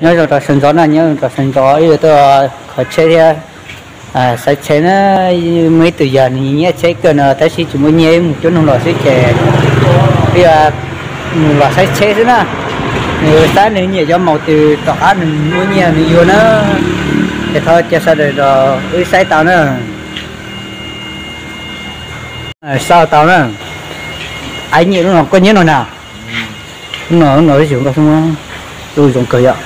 Nyob zoo rau sawv ntxov na, nyob zoo rau sawv ntxov ib yam tuaj kho tsheb thiab saib tsheb na. Muaj ib tug yog nws nyiam tsheb kawg no tab sis tsis muaj nyiaj, mus cuab noog los xwb ces mus los saib tsheb xwb na. Nws saib nws nyiam cov maus twg tom qab nws muaj nyiaj nws yuav na. Ces thov caw sawv daws los wb saib tau na. Saib tau na. Ai nyiam lub no koj nyiam no na. Lub no, lub no ib tug nkauj xwb, lub zoo kawg yom.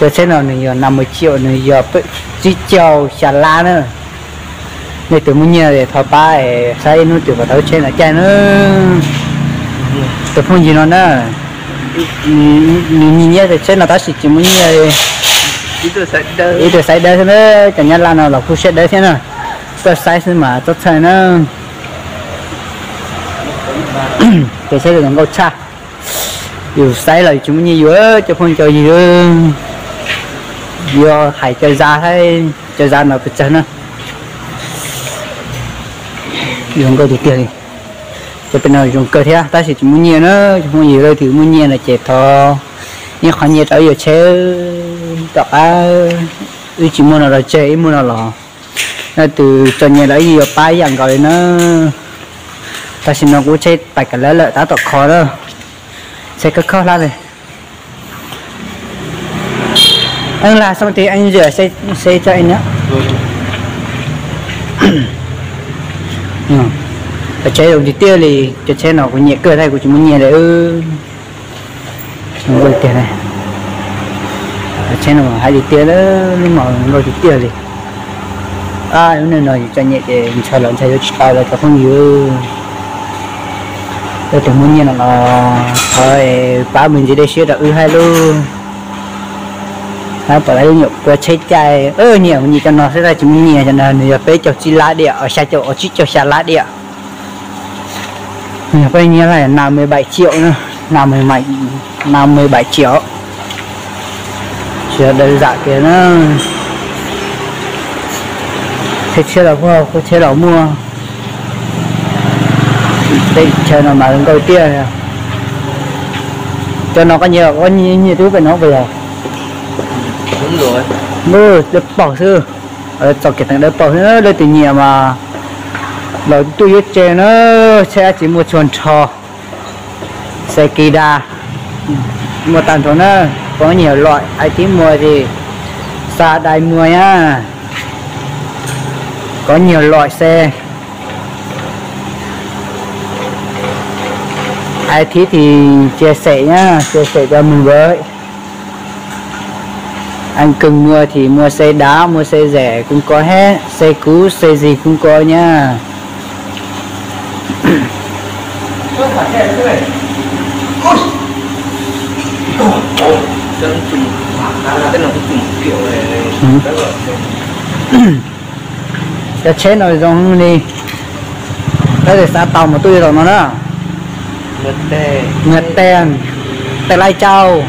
Cov tsheb no nws yog năm mươi triệu, nws yog tsib caug xya lab na. Nej tus muaj nyiaj thov pab saib ib hnub twg kom tau lub tsheb no caij na. Tus phooj ywg no na, nws nyiam nyiam tsheb no tab sis tsis muaj nyiaj li. Ib tug xaiv dawb xwb na, cov Nyab Laj no los kuj siab dawb thiab na. Koj saib xwb mas txhob txhawj na. Cov tsheb zoo nkauj tshaj. Yus saib los yus tsis muaj nyiaj yuav cov phooj cov ywg. Yuav hais cov zaj, cov zaj no pes tsawg na. Zoo nkauj tiag tiag li. Cov pem no zoo kawg thiab tab sis tsis muaj nyiaj na. Cov phooj ywg leej twg muaj nyiaj no ces thov ib qho nyiaj rau wb yuav tsheb. Tom qab wb tsis muaj no los tseg, wb muaj no los leej twg txom nyem los wb yuav pab ib yam nkaus li na. Tam sim no kuv tsheb pais kam lawv lawm tab tom kho na. Tsheb khawb khob hlab li. Anh là sao thì anh rửa xe, xe cho em nhé. Cov tsheb zoo tiag tiag li, cov tsheb no kuv nyiam kawg thiab kuv tsis muaj nyiaj li. Zoo nkauj tiag, cov tsheb no hais tiag tiag, lub no nkauj tiag tiag li. Lub neej no yus txom nyem ces ntshaw los ntshaw yuav tsis tau lawm cov phooj ywg. Leej twg muaj nyiaj no los thov pab me ntsis dej siab rau wb hais lub. Pom lawv nyuam qhuav tsheb caij, nyiam nyiam cov no xwb tab tsis muaj nyiaj, cov no nws yog peb caug tsib lab diam, xya caug, tsib caug xya lab diam. Nws yog peb nyiaj laj năm mươi bảy triệu na, năm mươi bảy triệu. Tsis yog đơn giản kiag na. Tsheb tshiab los muaj, kuv tsheb los muaj. Teb chaws no mas nkauj tiag. Cov no koj nyiam, koj nyiam twb pem no puas yog? Dawb paug xwb. Txoj kev teem dawb paug xwb, leej twg nyiam mas los tuaj yuav tsev na. Tsheb dab tsi muaj txhua nrho. Xe Kia muaj tag nrho na. Có nhiều loại, ai thích mua thì xa đây mua nhá. Có nhiều loại xe. Ai thích thì chia sẻ nhá, chia sẻ cho mình với. Anh cần mua thì mua xe đá, mua xe rẻ cũng có hết, xe cũ, xe gì cũng có nha. Cov tsheb no zoo li, tab sis xav tau mas tuaj yuav tau no na. Nws tes, tes Lai Châu.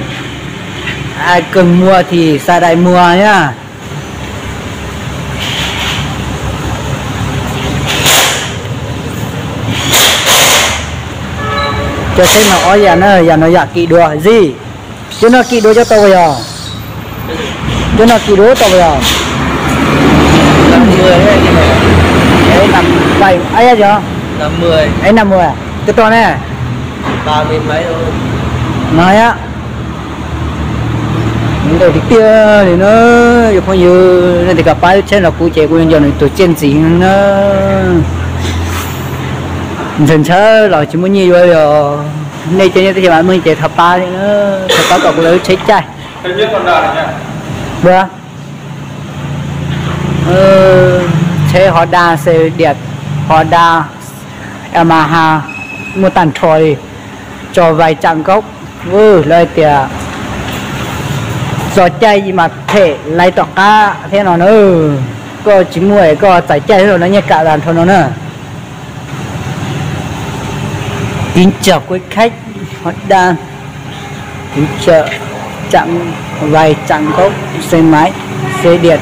Ai cần mua thì xa đây mua nhá. Cov tsheb no ob yam na, yam no yam kis dua zis. Cov no kis dua cov tau puas yog? Cov no kis dua tau puas yog? Ej, cov tau ne? No yom. Nkauj tiag tiag li na. Yog phooj ywg leej twg kam pab lub tsheb no kuv ces kuv yuav nco nws tus txiaj ntsim na. Ntshaw ntshaw los tsis muaj nyiaj yuav li os. Nej cov nyob teb chaws Mab Meej ces thov pab, thov pab kom kuv lawv lub tsheb caij. Tsheb Honda, xe điện, Honda, Yamaha, muaj tag nrho li. Cho vay chặn gốc, lawv hais tias txog caij mas them laiv tom qab thiab no na. Koj tsis muaj es koj txais caij xwb los nyiaj kam tag nrho no na. Kính chào quý khách, Honda, kính chào, chặn vay, chặn gốc, xe máy, xe điện,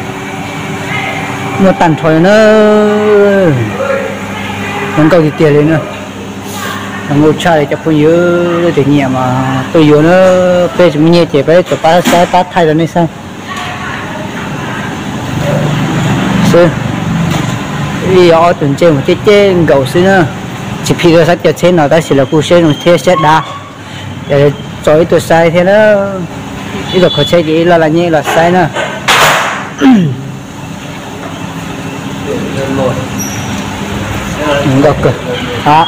muaj tag nrho na. Nkauj tiag tiag li na. Zoo nkauj tshaj li cov phooj ywg, leej twg nyiam mas tuaj yuav na, peb tsis muaj nyiaj ces peb tsuas pab saib pab thaij rau nej xwb. Xwb, ib yog ob tug ntsej muag ceb ceb nkaus xwb na, tsis phim rau sab cov tsheb no tab sis los kuj siab zoo thiab siab dav, tso ib tug saib thiab na, ib tug kho tsheb ces ib los laj nyiaj ib los saib na. Zoo nkauj kawg, a,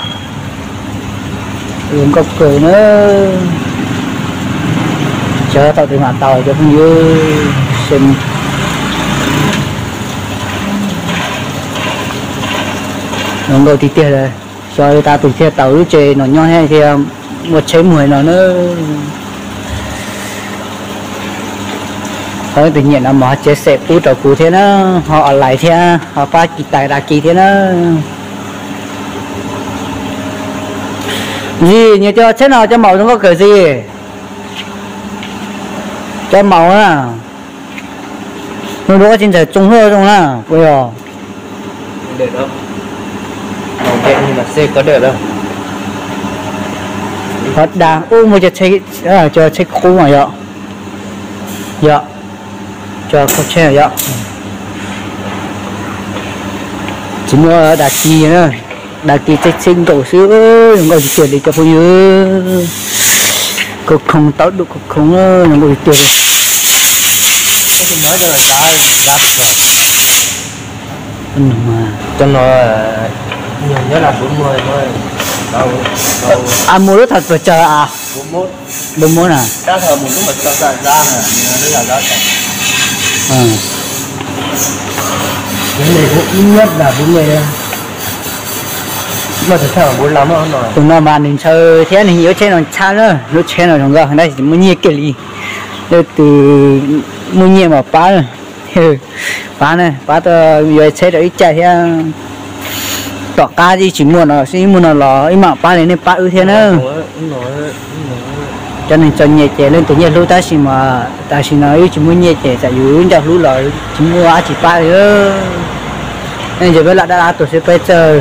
zoo nkauj kawg na. Xyov thaum twg mam tau cov phooj ywg, zoo nkauj tiag tiag li. Xyov tas tus thiaj tau lub tsev no nyob thiab thiaj muaj tsheb muag no na. Ho leej twg nyiam no mas ho txiav xem pub rau kuv thiab na, ho online thiab ho pab kis tas dag kis thiab na. Zis, nyias cov tsheb no cov maum zoo nkauj kawg zis. Cov maum na, zoo dua tsis ntxawm tsoo luaj zoo na, ua yog. Ho dag ub muaj cov tsheb qub mas yog, yog, cov kho tsheb yog, tsis muaj dag kis na, dag kis tsheb tsheb nkaus xwb, zoo nkauj tiag tiag li cov phooj ywg. Khov khoov tau dum khov khoov, zoo nkauj tiag tiag li. A, mus lub thaum pes tsawg a? Npua muab na. Tus no mas nws ntshaw thiab nws yuav tsheb no tshaj na, lub tsheb no zoo nkauj tab sis tsis muaj nyiaj kiag li. Leej twg muaj nyiaj mas pab, pab na, pab tuaj yuav tsheb rau ib caij thiab. Tom qab ib tsis muaj no, ib muaj no los ib mam pab li nej pab wb thiab na. Cov neeg txom nyem ces leej twg nyiaj hlub tab sis mas tam sim no wb tsis muaj nyiaj ces txawm yus ncauj hlub los tsis muaj dab tsi pab li. Nej ntsia peb laj dab dab tuag xwb peb txawj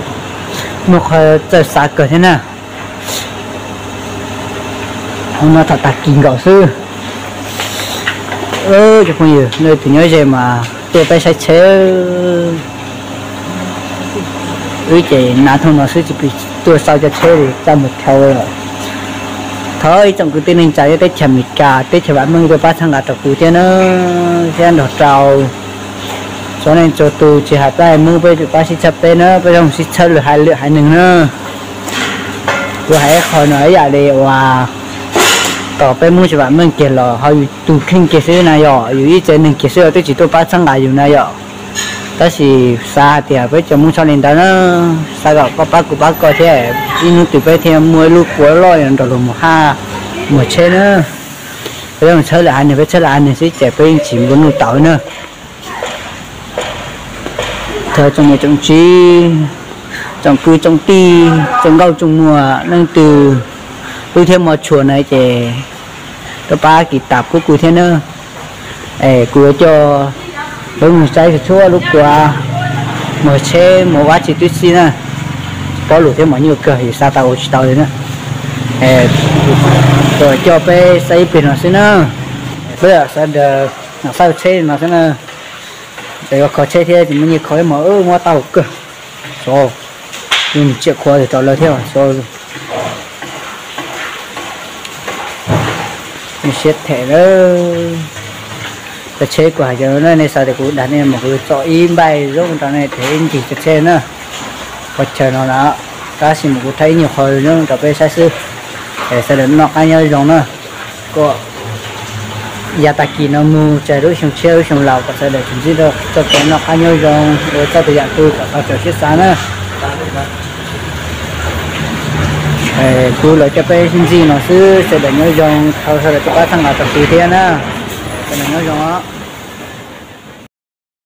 muaj qhov txawj xav kawg thiab na. Hauv no thaum tag kis nkaus xwb. Cov phooj ywg, leej twg nyob ze mas tuaj peb saib tsheb. Wb ces hnav thooj no xwb tsis pom tuaj xauj cov tsheb li, txaj muag dhau lawm. Thov ib tsoom kwv tij neej tsa nyob teb chaws Amelikas, teb chaws vam meej tuaj pab txhawb nqa rau kuv thiab na, thiab nrog rau txhua leej txhua tus tsis hais pab hais Hmoob peb tsuas pab sib txhawb peb na, peb zoo sib txhawb lwm haiv lwm haiv neeg na. Kuv hais ib qho no ib yam li uas kom peb Hmoob tsis vam meej kiag los ho yus tus kheej kiag xwb na yom, yus ib tsev neeg kiag xwb los twb tsis tuaj pab txhawb nqa yus na yom. Tab sis xav hais tias peb cov Hmoob txhob li ntawd na, xav kom koj pab kuv pab koj thiab ib hnub twg peb thiaj muaj ib lub kua loj nrog luag mus haj muag tsheb na. Peb txhawb lwm haiv neeg, peb txhawb lwm haiv neeg xwb ces peb yeej tsis nplua nuj tau na. Thov tsoom niam tsoom txiv, tsoom kwv tsoom tij, tsoom nkauj tsoom muam leej twg hlub thiab hmov tshua na ces tuaj pab kis tas pub kuv thiab na. Es kuv yuav coj peb mus saib txhua txhua lub kua, muag tsheb muag ua dab tsi twb xij na. Tsis paub lus thiab mas nyuaj kawg yus xav tau ua tsis tau li na. Kuv coj peb saib ib pliag no xwb na. Peb sawv daws xauj tsheb no xwb na. Ces yuav kho tsheb thiab tsis muaj nyiaj kho ib hmos muab tau kawg. Xyov, tsiaj khuav rau lawv thiab xyov. Siab them lawm. Cov tsheb kuv hais cov no nej xav tias kuv dag nej mas kuv tso ib npaij zoo rau nej them ib ncig cov tsheb na. Qhov chaw no na, tab sis mas kuv thaij ib nyuag qho zoo rau peb saib xwb. Es sawv daws noj qab nyob zoo na. Kom yav tag kis no mus txog lub xyoo tshiab lub xyoo laus kom sawv daws tsuas ntsib txoj kev noj qab nyob zoo, ua txoj tus yam twg kom tau raws siab xav na. Kuv los coj peb sib ntsib no xwb, sawv daws nyob zoo, thov sawv daws tuaj pab txhawb nqa rau kuv thiab na. Sawv daws nyob zoo.